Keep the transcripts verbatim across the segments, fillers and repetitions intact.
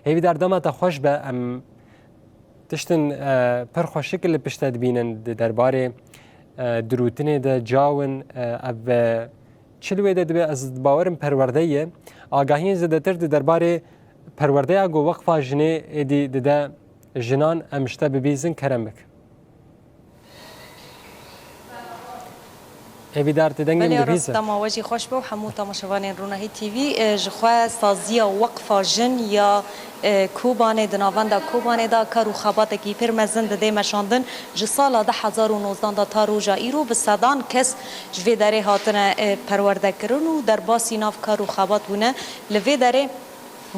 Hêvîdar dema te xweş be, em tiştin, e, pir xweşik li pişt te dibînin di derbarê, e, dirûtinê de cawin, e, ev, e, çi li wê de dibe, ez bawerim perwerde ye. Agahiyên zêdetir di derbarê perwerdeya ku Weqfa Jinê êdî dide jinan, em ji te bibîzin, kerem bik. Hêvîdar, tu dengê min Belê, dibîze. Rast dema we jî xweş be û hemû temaşevanên Ronahî T V. E, ji xwe saziya Weqfa Jin ya, e, Kobanê, di navenda Kobanê de kar û xebatekî pir mezin didê meşandin. Ji sala du hezar û nozdan de ta roja îro bi sedan kes ji vê derê hatine, e, perwerdekirin û derbasî nav kar û xebat bûne. Li vê derê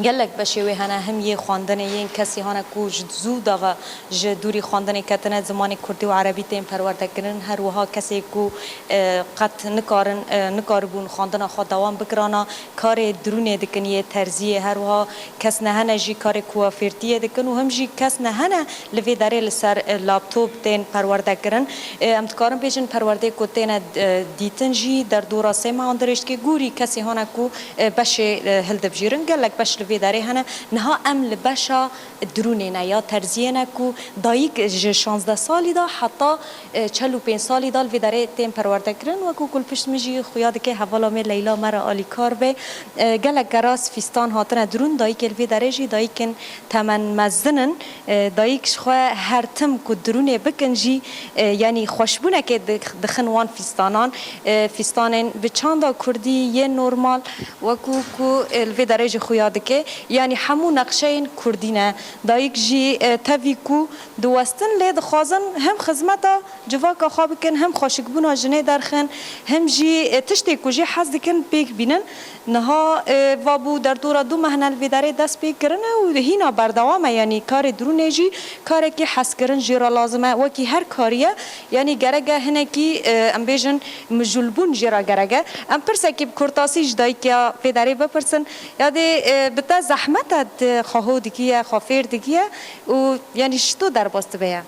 Gelek beşê wê hene, him yê xwendinê, yên kesî hane ku ji zû de ve ji dûrî xwendinê ketine, zimanê kurdî û erebî tên perwerdekirin, her wiha kesê ku, e, qet nikarin, e, nikaribûn xwendina xwe dewam bikirana, karê dirûnê dikin, yê terziyê, her wiha kes nehene jî karê kuafêrtiyê dikin û him jî kes nehene li vê derê li ser, e, laptop tên perwerdekirin. E, em dikarin bêjin perwerdeyê ku têne, e, dîtin jî derdora sê mehan dirêj dike, gorî kesê hane ku e, beşê, e, hildibijêrin. Gelek beş li vê derê hene. Niha em li beşa dirûnê ne ya terziyê ne ku dayik ji şazdeh salî de heta, e, çel û pênc salî de li vê derê tên perwerdekirin. Wekû ku li pişt min jî xuya dike hevala me Leyla me re alîkar be. E, gelek keras fîstan hatine dirûn. Dayikê li vê derê jî dayikên temenmezin in. E, dayik ji xwe her tim ku dirûnê bikin jî, e, yanî xweşbûnekê dix-, dixin wan fîstanan. E, fîstanên bi çanda kurdî yên normal, wekû ku, e, li vê derê jî xuya dike. Yanî hemû nexşeyên kurdî ne. Dayik jî, e, tevî ku diwestin lê dixwazin him xizmeta civaka xwe bikin, him xweşikbûna jinê derxin, him jî, e, tiştê ku jê hez dikin pêk bînin. Niha, e, va bû derdora du mehne li vê derê dest pê kirine û hîna berdewam e. Yanî karê dirûnê jî karekî hezkirin jê re lazim e. Wekî her karî ye, yanî gerek e hinekî, e, em bêjin mijûlbûn jê re gerek e. Em pirsekî bi kurtasî ji dayikiya vê derê bipirsin. Ya dê, e, bi te zehmet e, tu xwe ho dikiye, xwe fêr dikiye û yanî ji tu derbas dibe ye?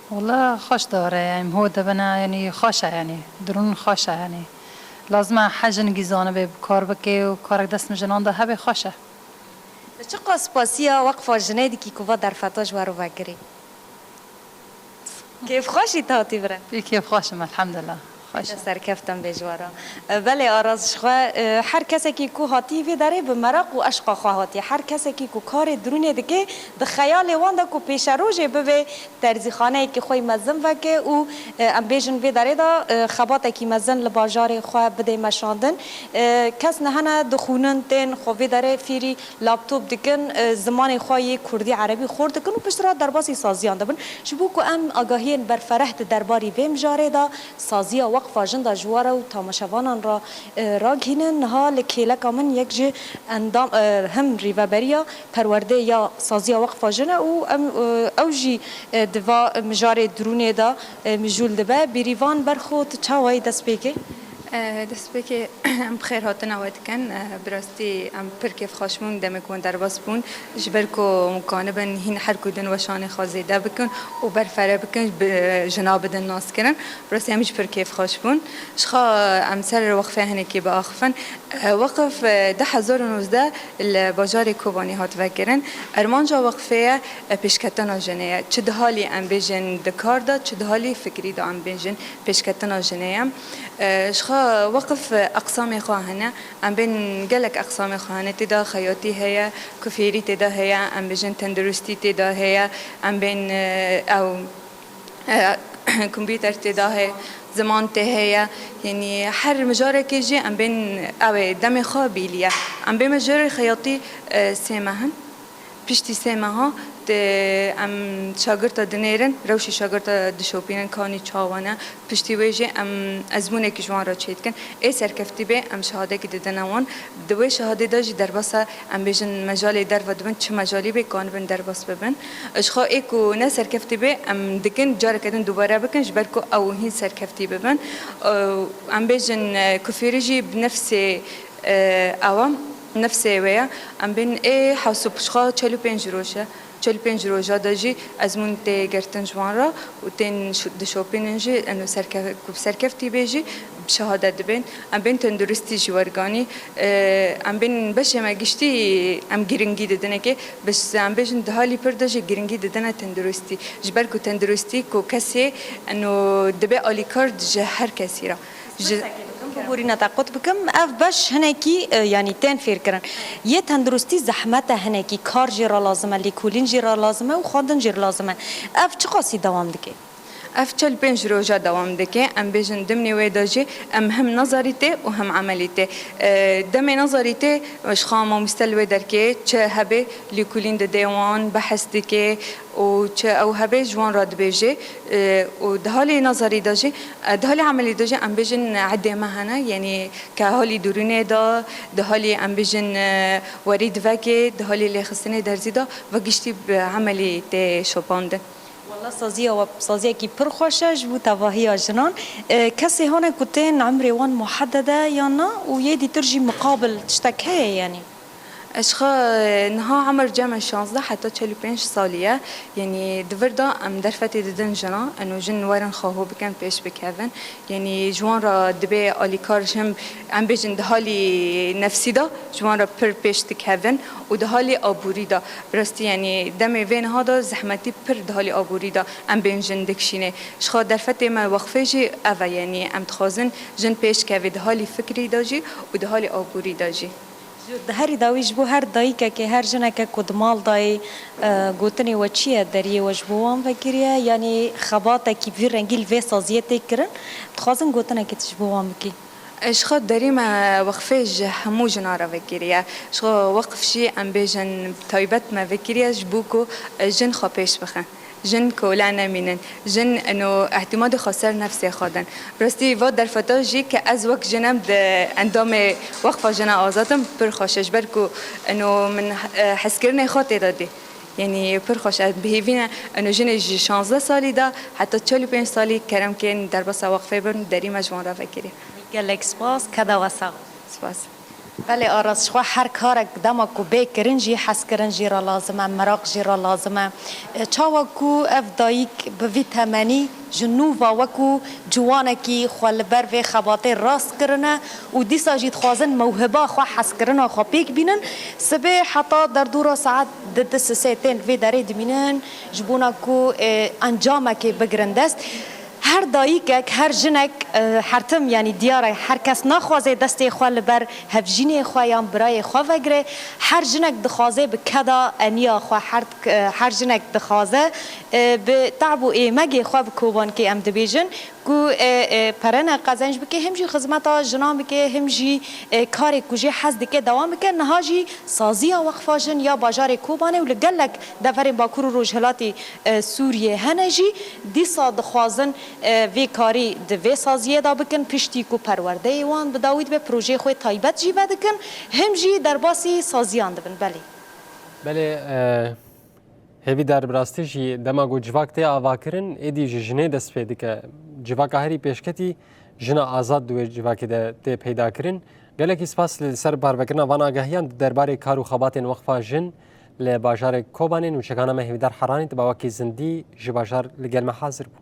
Wala xweş dare, em ho dibine, yanî xweş e, yanî dirûn xweş e, yanî lazim e her jingî zanibe bi kar bike û karek dest min jinan de hebe xweş e. Çiqas spasiya Weqfa Jinê dikî ku va derfeta ji we re vekirî? Kêfxweşî te hatî bire? Pê kêfxweş im, elhamdulillah. Xweş. Te serkeftin bê ji we re. E, belê Aras ji xwe, e, her kesekî ku hatî vê derê bi meraq û eşqa xwe hatiye. Her kesekî ku karê dirûnê dike, di xeyalê wan de ku pêşerojê bibe terzîxaneyekî xwe yî mezin veke û, e, em bêjin vê derê de, e, xebatekî mezin li bajarê xwe bidê meşandin. E, kes nehene dixwînin, tên xwe vê derê fêrî laptop dikin, e, zimanê xwe yê kurdî, erebî xor dikin û piştre derbasî saziyan dibin. Ji bo ku em agahiyên berfereh di derbarî vê mijarê de, saziya Weqfa Jin de ji we re û tamaşevanan re, e, ragihînin, niha li kêleka min yek ji endam, e, him rîveberiya perwerdê ya saziya Weqfa Jin e û em, e, ew jî, e, di va mijarê dirûnê de, e, mijûl dibe. Bêrîvan Berxo, tu çawa yî destpêkê? E, destpêkê em bi xêr hatina we dikin. E, bi rastî em pir kêfxweş bûn demê ku hûn derbas bûn. Ji ber ku hûn kanibin hîn her ku din weşanê xwe zêde bikin û berfere bikin, bi, jina bidin naskirin. Bi rastî em jî pir kêfxweş bûn. Ji xwe em ser weqfê hinekî biaxifin. E, weqif, e, du hezar û nozdeh li bajarê Kobanê hat vekirin. Armanca weqfê ye, e, pêşketina jinê ye. Çi dihalî em bêjin di kar de, çi dihalî fikrî de em bêjin pêşketina jinê ye. E, ji xwe weqif, e, eqsamê xwe hene. Em bên gelek eqsamê xwe hene. Tê de xeyatî heye, kufêrî tê de heye, em bêjin tenduristî tê de heye. Em bên, e, ew, e, kompîter tê de heye, ziman tê heye. Yanî her mijarekê jî em bên ew ê demê xwe bîliye. Em bê mijarê xeyatî, e, sê meh in. Piştî sê meha di, em şagirta dinêrin, rewşê şagirta dişopînin, kanî çawa ne. Piştî wê jî em ezmûnekî ji wan re çêdikin. Ê serkeftî bê, em şehadekî didine wan. Di wê şehadê de jî derbasa, em bêjin, mejalê derve dibin, çi mejalî bê, kanibin derbas bibin. Ji xwe ê ku ne serkeftî bê, em dikin, careke din dubare bikin, ji ber ku ew hîn serkeftî bibin. Em bêjin, kufêrî jî bi nefsê, ew e. Nefsê wê ye. Em bên ê hewsû pişxa çel û pênc roj e. Çel û pênc roja de jî ezmûn tê girtin ji wan re û tên şo-, dişopînin jî, eno serke-, ku bi serkeftî bê jî bi şehadet dibên. Em bên tenduristî jî werganî. Em bên beşê me giştî em giringî didinekê. Bi s-, em bêjin di halî pir de jî giringî didine tenduristî. Ji ber ku tenduristî ku kesê eno dibe alîkar ji her kesî re. Ji Pirseke bikim, biborîna te qut bikim. Ev beş hinekî, e, yanî tên fêrkirin. Yê tenduristî zehmet e hinekî, kar jê re lazim e, lêkolîn jê re lazim e û xwendin jê re lazim e. Ev çiqasî dewam dike? Ev çel pênc roja dewam dike. Em bêjin dimnê wê de jî em hem nazarî tê û hem emelî tê. E, demê nazarî tê, ji xwe mamoste li wê derkê çi hebe lêkolîn dide wan, behs dike û çi ew hebe ji wan re dibêje. E, û di halê nazarî de jî, e, di halê emelî de jî em bêjin edê me hene, yanî ke halî dûrînê de, di halê em bêjin, e, werî divekê, di halê lêxistinê derzî de ve giştî bi emelî tê şopandin. Wela saziya we saziyekî pir xweş e ji bo tevahiya jinan. E, kesê hane ku tên emrê wan muheded e yan na û yê dîtir jî miqabil tiştek heye yanî? Ji xwe niha emir cem e şazdeh heta çel û pênc salî ye. Yanî di vir de em derfetê didin jina, eno jin werin xweho bikin pêş bikevin. Yanî ji wan re dibê alîkar jin, em bêjin di halî nefsî de ji wan re pir pêş dikevin û di halî aborî de. Bi rastî yanî demê vê niha de zehmetî pir di halî aborî de em bên jin dikişînê. Ji xwe derfetê me wexfê jî ev e, yanî em dixwazin jin pêş kevê di halî fikrî de jî û di halî aborî de jî. Di herî dawî ji bo her dayikekê, her jineke ku di mal dayê, e, gotinê we çi ye, deriyê we ji bo wan vekiriye? Yanî xebatekî vî rengî li vê saziyê tê kirin? Dixwazin gotinekê tu ji bo wan bikî? Ji xwe derî me wexfê ji hemû jina re vekiriye. Ji xwe weqf jî em bêjin taybet me vekiriye ji bo ku jin xwe pêş bixin. Jin kole nemînin. Jin eno îtîmadê xwe ser nefsê xwe din. Bi rastî va derfeta jî ke ez wek jin em di endamê Weqfa Jina Azad im, pir xweş e. Ji ber ku eno min, e, hezkirinê xwe tê de dî. Yanî pir xweş e. Bi hêvî ne eno jinê ji şazdeh salî de heta çel û pênc salî kerem kên derbasa weqfê bin, derî me ji wan re vekirî. Gelek spas, keda we sax. Spas. Belê Aras, ji xwe her karek dema ku bê kirin jî hezkirin jî re lazim e, meraq jî re lazim e. E, çawa ku ev dayik bi vî temenî ji nû ve wekû ciwanekî xwe li ber vê xebatê rast kirine û dîsa jî dixwazin mewhiba xwe, hezkirina xwe pêk bînin, sibê heta derdora saet di du sisê tên vê derê dimînin, ji bona ku, e, encamekê bigirin dest. Her dayikek, her jinek, e, her tim, yanî diyar e, her kes naxwaze destê xwe li ber hevjînê xwe yan birayê xwe vegire. Her jinek dixwaze bi keda eniya xwe, her, e, her jinek dixwaze, e, bi te'b û êmegê xwe bi kobankê em dibêjin ku, e, e, pere ne qezenc bike, him jî xizmeta jinan bike, him jî, e, karê ku jê hez dike dewam bike. Niha jî saziya Weqfa Jin ya bajarê Kobanê û li gelek deverên Bakur û Rojhilatê, e, Sûriyê hene jî dîsa dixwazin, e, vê karî di vê saziyê de bikin, piştî ku perwerdeyê wan bi dawî dibe, projeyê xwe taybet jî vedikin, him jî derbasî saziyan dibin. Belê. Belê, e, Hêvîdar, bi rastî jî dema ku civak tê avakirin, êdî ji jinê dest pê dike. Civaka herî pêşketî jina azad di wê civakê de tê peydakirin. Gelekî spas li ser parvekirina van agahiyan di derbarê kar û xebatên Weqfa Jin li bajarê Kobanê. Nûçegana me Hêvîdar Heranî di bawekî zindî ji bajar li gel me hazir bû.